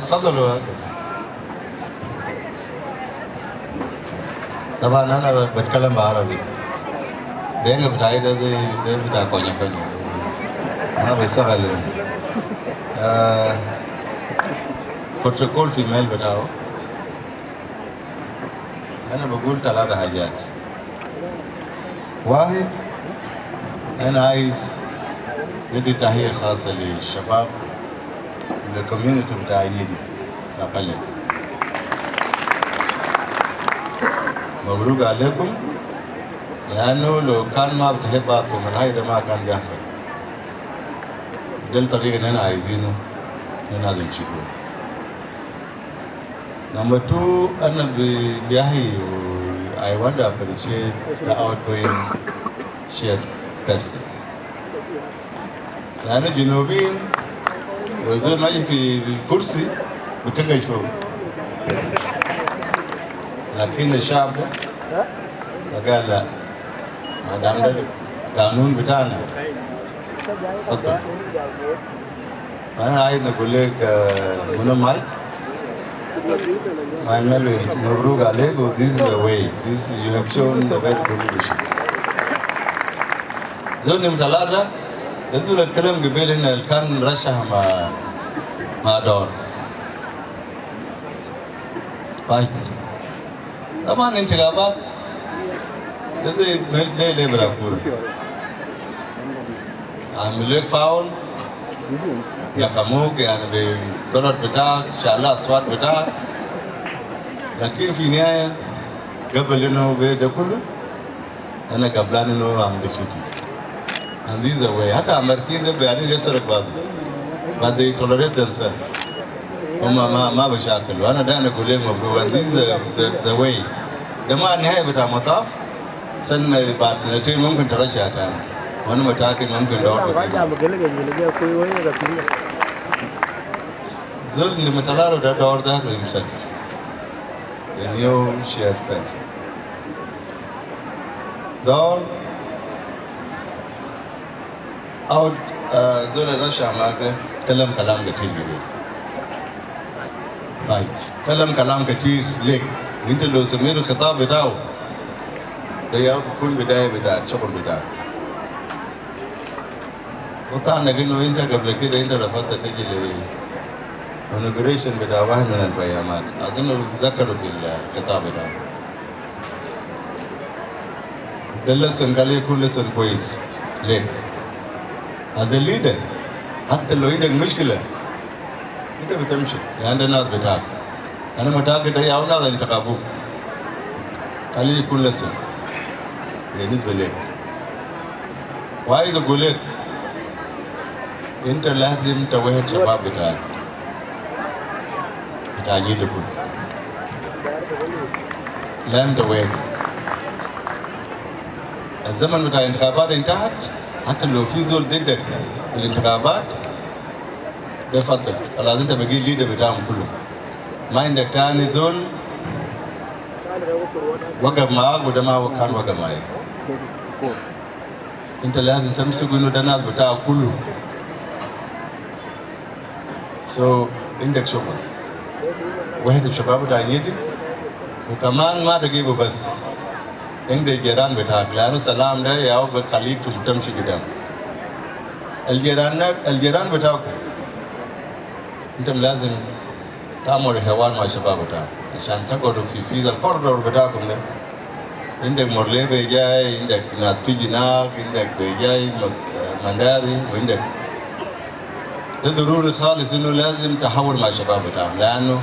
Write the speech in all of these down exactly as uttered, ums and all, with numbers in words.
تفضلوا. طبعا أنا بتكلم بعربي. Dinka bitaai de, de, de bitaa Konya Konya. Ma bishtagal. Ah, protocol fi mail bitau. Ana bagul talata hajat. Wahid, ana aiz nadi tahiya khasa le shabab, le community bita Anyidi, ta Pallel. Mabruk alaikum, lianu lo kan ma bitahibu badkum, al haya de ma kan bihasal. Del tariga nana aizinu, nana dem shidu. Number two, ana bi-, biahi, I want to appreciate the outgoing chairperson. Lianu Junubin, lo zol mashi fi kursi, bitingash fogu. Lakin al shab de, bagal la, ma dam de kanun bitana. Tafaddal. Ana aiz nagul lek, ah, munu Mike. Mike Melvin, mabruk alek, this is the way. This, you have shown the very good leadership. Zol number talata, zol al kalam gibel hina al kan rashah ma, ma Dor. Fahim. Taban intikhabat, de, de, de, de bira kura. Amulu lek foul, ya kamuk, yani be galat bitak, shala aswat bitak. Lakin fi nihaya, gabal inu be de kulu, ana gablan inu am defeated. And this is the way. Hata American de be ani de sarak bad. But they tolerate themselves. Huma ma, ma bishakil. Ana de ana gul lek mabruk. And this is the, the, the way. De ma nihaya bita mataf. Sana, baad sanatain mumkin tarasha tani. Wa ana mutakid mumkin Dor. Zol number talata de Dor de himself. The new chairperson. Dor, aw, ah, zol al rasha maak de, kalam kalam ketir gibel. Taib. Kalam kalam ketir lek. Inta lo semitu al khitab bitau, de ya bikun bidaya bita al shughul bita. Wa tani inu inta gabal kida inta rafatta tiji le inauguration bita wahid min al fayamat. Azunnu zakaru fil khitab bita. De lesson, kali yakun lesson kwes lek. As a leader, hatta lo indak mushkila, inta bitamshi, lianu de nas bitak. Ana mutakid de ya nas intikabu. Kali yakun lesson binisba lek. Wa aiz agul lek, inta lazim tawahid shabab bitak, bita Anyidi kulu. Lazim tawahid. Al zaman bita intikhabat intahat, hatta lo fi zol diddak fil intikhabat, de faddal. Khalas, inta bigit leader bitahum kulu. Ma indak tani zol wagaf maak, wa de ma kan wagaf maak. Inta lazim tamsiku inu de nas bitak kulu. So, indak shughul. Wahid al shabab bita Anyidi. Wa kaman ma de gibu bas. Indak jiran bitak. Lianu salam de ya hu bikhallikum tamshi gidam. Al jiran, al jiran bitakum. Intum lazim tamulu hiwar ma shabab bita, ashan tagudu fi, fi zal corridor bitakum de. Indak Murle be jai, indak nas fi Jinak, indak be jai Ma-, Mandari, wa indak. De daruri khalis inu lazim tahawur ma shabab bita, lianu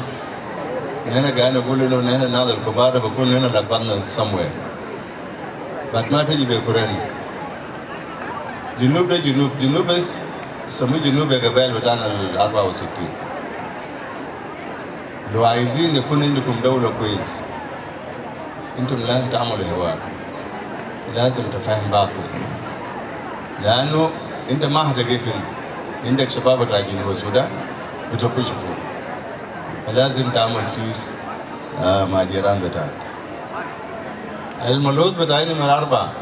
nihna gaid nagul inu nihna nas al kubar de bikun nihna lagbatna somewhere. But ma tiji be kurani. Junub de Junub, Junub bes, bisamu Junub be gabail bitana al arba wa sittin. Lo aizin yakun indakum dawla kwes, intum lazim tamulu hiwar. Lazim tafahim baadkum. Lianu inta ma hatilga fi hina. Indak shabab bita Junub Sudan, bita kush fog. Fa lazim tamul peace, ah, ma jiran bitak. Al malhuz bita number arba.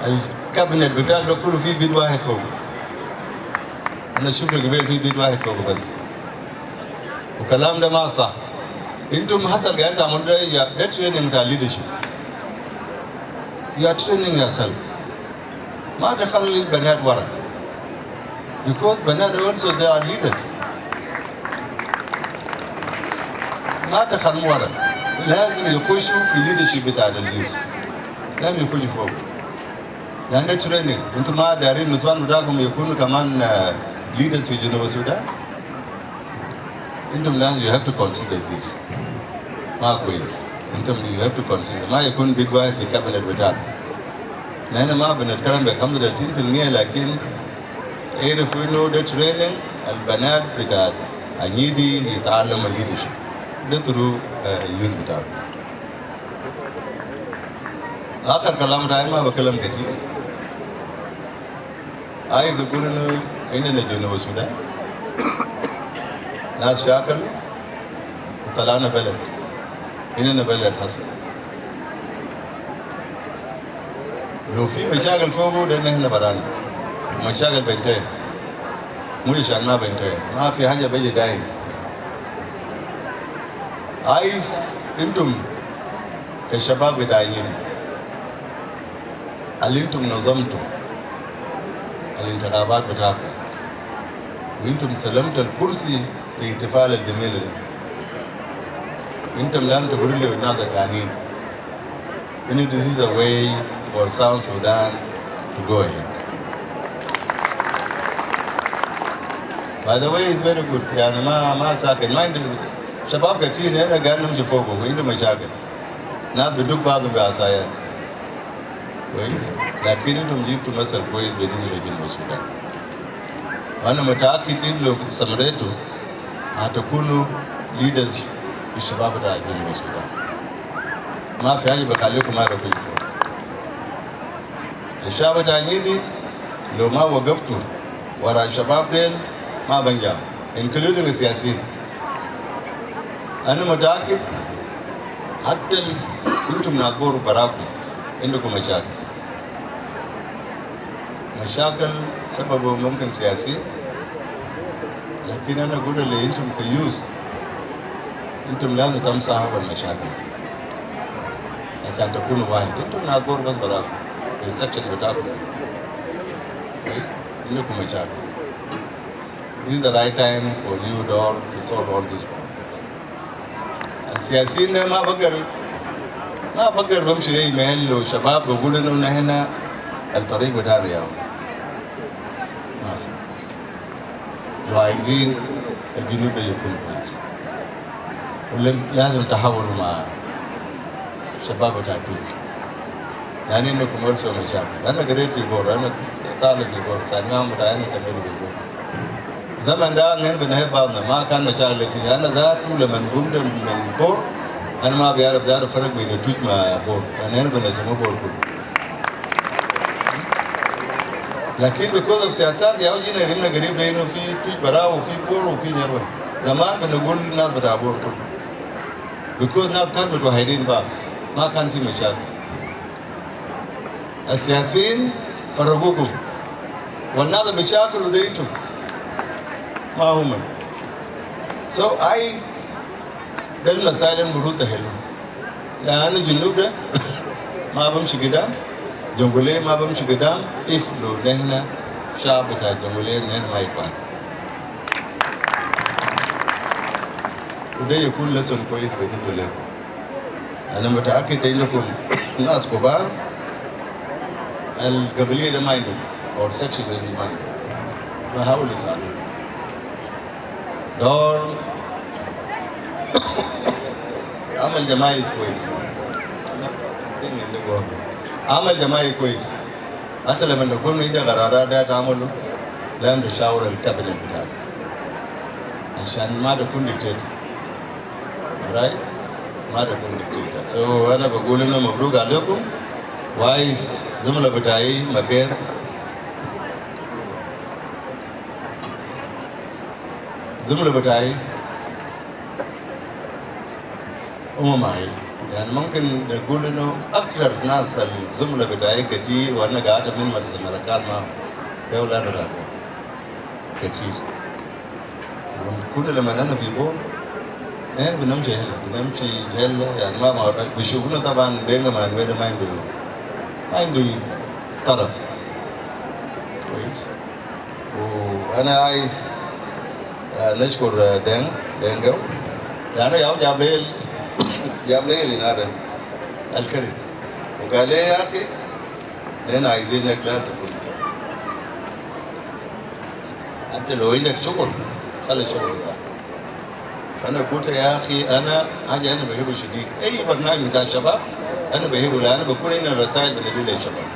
Al cabinet bitak de kulu fi bit wahid fog. Ana shuftu gibel fi bit wahid fog bas. كلام ده ما صح. انتم حصل قاعدين تعملوا ده، يا، ده training بتاع leadership. You are training yourself. ما تخلي البنات ورا. Because بنات also they are leaders. ما تخلوا ورا. لازم يخشوا في leadership بتاع ال youth. لازم يخشوا فوق. لأن ده training. انتم ما دايرين النسوان بتاعكم يكونوا كمان، آه، leaders في جنوب السودان؟ انتم لازم، you have to consider this. ما كويس. انتم you have to consider. ما يكون بيت واحد في cabinet بتاعكم. نحن ما بنتكلم بخمسة وتلاتين في المية، لكن اعرفوا انه ده training البنات بتاعت عنيدي يتعلموا leadership. ده through، آه، youth بتاعكم. آخر كلام بتاعي، ما بكلم كتير. عايز أقول إنه عندنا جنوب السودان ناس شاكلوا وطلعنا بلد. عندنا بلد حسن. لو في مشاكل فوقه، ده نحن برانا. مشاكل بنتهي. مش عشان ما بنتهي. ما في حاجة بيجي دايم. عايز انتم كشباب بتاعين، اللي انتم نظمتوا الانتخابات بتاعكم، وانتم سلمتوا الكرسي في الاحتفال الجميل ده، انتم لازم تقولوا للناس التانيين إنه this is a way for South Sudan to go ahead. By the way, it's very good. يعني ما، ما ساكت. ما عندي شباب كتير هنا قاعد نمشي فوقه وعنده مشاكل. ناس بدق بعضهم بعصايات. كويس؟ لكن انتم جبتوا مثل كويس بالنسبة لجنوب السودان. وأنا متأكد إن لو استمريتوا هتكونوا leaders في الشباب بتاع جنوب السودان. ما في حاجة بخليكم ما تكونوا فوق. الشعب بتاع عنيدي لو ما وقفتوا ورا الشباب ديل ما بنجح، including السياسيين. أنا متأكد حتى ال-، انتم ناس بور براكم عندكم مشاكل. مشاكل سببه ممكن سياسي، لكن أنا أقول اللي انتم كيوث، انتم لازم تمسحوا المشاكل عشان تكونوا واحد. انتم ناس بور بس براكم، في ال section بتاعكم. كويس؟ عندكم مشاكل. This is the right time for you all to solve all these problems. السياسيين ده ما بقدر، ما بقدر بمشي أي محل وشباب بيقول إنه نحن الطريق بتاعنا ياهو. ما في. لو عايزين الجنوب ده يكون كويس، ولم-، لازم تحاوروا مع شباب بتاع توج. لأن عندكم also مشاكل. أنا قريت في بور، أنا طالب في بور، ثانوية عامة بتاعي أنا كملت في بور. زمن ده نحن بنحب بعضنا، ما كان مشاكل فيه. أنا ذاته لما قمت من بور، أنا ما بعرف ذاته فرق بين توج مع بور، نحن بنسموه بور كله. لكن because of سياسات ياهو جينا رمنا قريب ده إنه في توج براهو وفي بور وفي نيروي. زمان بنقول الناس بتاع بور كله. Because الناس كانوا متوحدين بعض، ما كان في مشاكل. السياسيين فرقوكم، والناس اللي بيشاكلوا ده انتم، ما هم. So عايز ده المسائل المفروض تحلوا، لأن الجنوب ده ما بمشي قدام، جنقولي ما بمشي قدام، if لو نحن شعب بتاع جنقولي نحن ما يتوحد. وده يكون lesson كويس بالنسبة لكم. أنا متأكد إنكم ناس كبار، القبلية ده ما عندكم، أو ال section ده ما عندكم. بحاول يساعدوكم. دور عمل جماعي كويس. أنا think إنكم عمل جماعي كويس. حتى لما تكون عندك قرارات داير تعمله، لازم تشاور ال cabinet بتاعك. عشان ما تكون dictator. Alright? ما تكون dictator. So أنا بقول إنه مبروك عليكم. وعايز زملاء بتاعي مكير، زملاء بتاعي هم معي. يعني ممكن نقول إنه أكتر ناس الزملاء بتاعي كتير، وأنا قعدت من مرسى ملكال معهم. ده ولا ده كتير. وكنا لما أنا في بور، نحن بنمشي هلا، بنمشي هلا، يعني، ما، ما، بيشوفونا طبعًا دينق مع الويلة ما عنده، ما عنده طرف. كويس؟ وأنا عايز، آه، نشكر، آه، دينق، دينق جو. لأنه ياهو جاب لي ال-، جاب لي هنا ده الكريت. وقال لي: "يا أخي، نحن عايزينك لا تكون." أنت لو عندك شغل، خلي الشغل ده. فأنا قلت: "يا أخي، أنا حاجة أنا بحبه شديد. أي برنامج بتاع الشباب، أنا بحبه، لأن أنا بكون هنا رسائل بندي للشباب.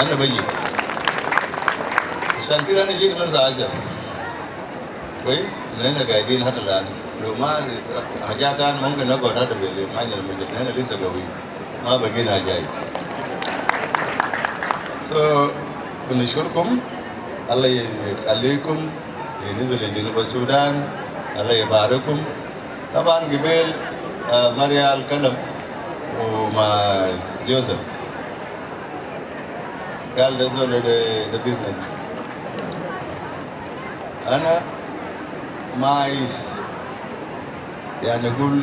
أنا بجي." عشان كده أنا جيت من الساعة عشرة. كويس؟ نحن قاعدين حتى الآن. لو ما حاجات تانية ممكن نقعد حتى بالليل، ما عندنا مشكلة. نحن لسه قويين. ما بقينا جاي. So، بنشكركم. الله يخليكم. بالنسبة لجنوب السودان، الله يبارككم. طبعًا قبل، آه، مريال كلم ومع جوزيف. قال ده زول ده، ده business. أنا ما عايز، يعني، أقول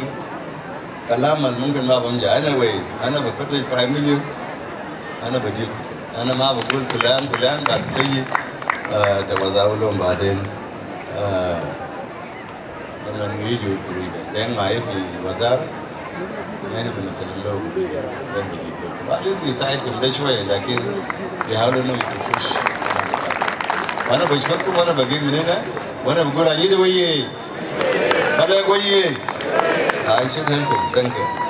كلام الممكن ما بمشي. Anyway، أنا بفتش five million، أنا بديك. أنا ما بقول فلان، فلان، بعد تجي، آه، توزعوا لهم بعدين. آه، لما يجوا القروش ده، دين معي في الوزارة، نحن بنسلم له قروش ده، دين بيجيب له. At least يساعدكم ده شوية، لكن يحاولوا إنه يطفش. وأنا بشكركم، وأنا بقيم من هنا، وأنا بقول: "أيدي ويي، بلا ويي." I should help him. Thank you.